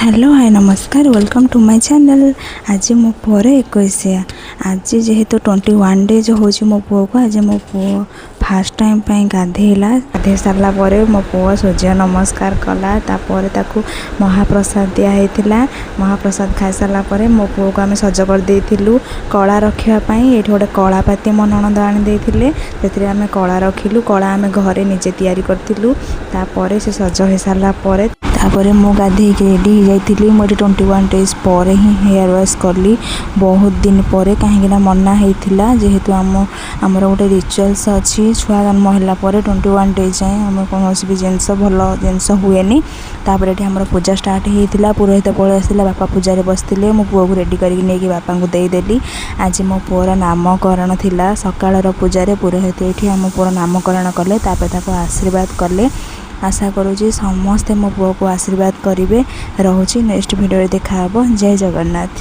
Hello, ହାଏ, ନମସ୍କାର, welcome to my channel. ଆଜି ମୋ ପୁଅର ଏକୋଇଶିଆ। ଆଜି ଯେହେତୁ 21 ଡେଜ୍ ହେଉଛି ମୋ ପୁଅକୁ, ଆଜି ମୋ ପୁଅ ଫାର୍ଷ୍ଟ ଟାଇମ୍ ପାଇଁ ଗାଧେଇଲା। ଗାଧେଇ ସାରିଲା ପରେ ମୋ ପୁଅ ସୂର୍ଯ୍ୟ ନମସ୍କାର କଲା। ତାପରେ ତାକୁ ମହାପ୍ରସାଦ ଦିଆହେଇଥିଲା। ମହାପ୍ରସାଦ ଖାଇସାରିଲା ପରେ ମୋ ପୁଅକୁ ଆମେ ସଜ କରିଦେଇଥିଲୁ। କଳା ରଖିବା ପାଇଁ ଏଇଠି ଗୋଟେ କଳା ପାତି ମୋ ନଣନ୍ଦ ଆଣି ଦେଇଥିଲେ। ସେଥିରେ ଆମେ କଳା ରଖିଲୁ। କଳା ଆମେ ଘରେ ନିଜେ ତିଆରି କରିଥିଲୁ। ତାପରେ ସେ ସଜ ହେଇସାରିଲା ପରେ, ତାପରେ ମୁଁ ଗାଧେଇକି ରେଡ଼ି ହେଇଯାଇଥିଲି। ମୁଁ ଏଠି 21 ଡେଜ୍ ପରେ ହିଁ ହେୟାର୍ ୱାଶ୍ କଲି, ବହୁତ ଦିନ ପରେ, କାହିଁକିନା ମନା ହେଇଥିଲା। ଯେହେତୁ ଆମର ଗୋଟେ ରିଚୁଆଲ୍ସ ଅଛି, ଛୁଆ ଜନ୍ମ ହେଲା ପରେ 21 ଡେଜ୍ ଯାଏଁ ଆମେ କୌଣସି ବି ଜିନିଷ, ଭଲ ଜିନିଷ ହୁଏନି। ତାପରେ ଏଠି ଆମର ପୂଜା ଷ୍ଟାର୍ଟ ହେଇଥିଲା। ପୁରୋହିତ ପଳେଇ ଆସିଥିଲା, ବାପା ପୂଜାରେ ବସିଥିଲେ। ମୁଁ ପୁଅକୁ ରେଡ଼ି କରିକି ନେଇକି ବାପାଙ୍କୁ ଦେଇଦେଲି। ଆଜି ମୋ ପୁଅର ନାମକରଣ ଥିଲା। ସକାଳର ପୂଜାରେ ପୁରୋହିତ ଏଇଠି ଆମ ପୁଅର ନାମକରଣ କଲେ। ତାପରେ ତାକୁ ଆଶୀର୍ବାଦ କଲେ। ଆଶା କରୁଛି ସମସ୍ତେ ମୋ ପୁଅକୁ ଆଶୀର୍ବାଦ କରିବେ। ରହୁଛି, ନେକ୍ସଟ ଭିଡ଼ିଓରେ ଦେଖାହେବ। ଜୟ ଜଗନ୍ନାଥ।